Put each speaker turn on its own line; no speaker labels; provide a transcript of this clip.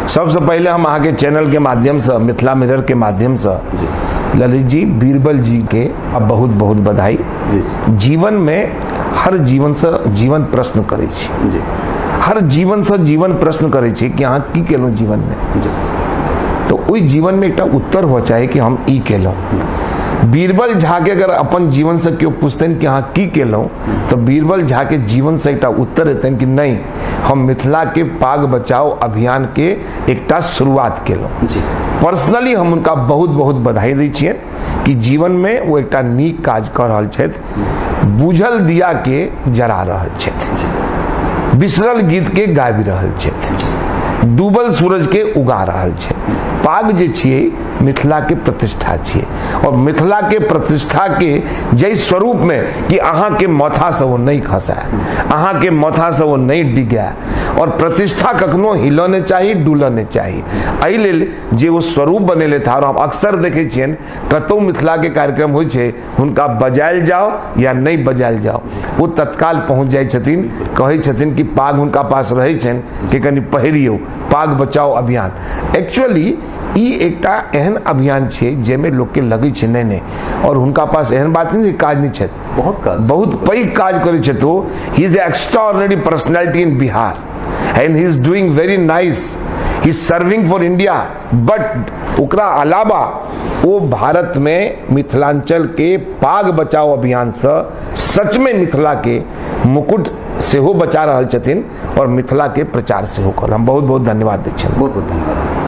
सबसे पहले हम अहाँके चैनल के माध्यम से, मिथिला मिरर के माध्यम से ललित जी, बीरबल जी के अब बहुत बहुत बधाई। जीवन में हर जीवन से जीवन प्रश्न करै छी, हर जीवन से जीवन प्रश्न करै छी कि अहाँ की केलहुँ जीवन में। तो ओहि जीवन में एकटा उत्तर हो चाही कि हम ई केलहुँ। बीरबल झा के अगर अपन जीवन से केओ पूछतनि कि अहाँ की केलहुँ, तो बीरबल झा के जीवन से एकटा उत्तर एतनि कि नहीं, हम मिथिला के पाग बचाओ अभियान के एकटा शुरुआत केलहुँ। पर्सनली हम उनका बहुत बहुत बधाई दै छियनि कि जीवन में वो एकटा नीक काज कऽ रहल छथि, बुझल दिया के जरा रहल छथि, बिसरल गीत के गाबि रहल छथि, डूबल सूरज के उगा रहल छथि। पाग जे छियै मिथिला के प्रतिष्ठा छियै, और मिथिला के प्रतिष्ठा के जाहि स्वरूप में कि अहाँ के माथा से वो नहीं खसाए, अहाँ के माथा से वो नहीं डिगाए, और प्रतिष्ठा कखनो हिलऽ नहि चाही, डुलऽ नहि चाही। एहि लेल जे वो स्वरूप बनेले था, और हम अक्सर देखै छियनि कतौ मिथिला के कार्यक्रम होइ छै, हुनका बजायल जाओ या नहीं बजायल जाओ, वो तत्काल पहुँच जाइ छथिन, कहै छथिन कि पाग हुनका पास रहै छनि कि कनि पहिरियौ, पाग बचाओ अभियान। एक्चुअली ई एकटा एहन अभियान छै जाहिमे लोकके लगै छै नहि नहि, और हुनका पास एहन बात नहीं जे काज नहीं छथि,
बहुत काज,
बहुत पैघ काज करै छथि ओ। He is extraordinary personality in Bihar and he is doing very nice, he is serving for India. But ओकरा अलावा ओ भारत में मिथिलांचल के पाग बचाओ अभियान से सच में मिथिला के मुकुट सेहो बचा रहल छथिन और मिथिला के प्रचार सेहो कर। हम बहुत बहुत धन्यवाद दै छियनि।
बहुत बहुत धन्यवाद।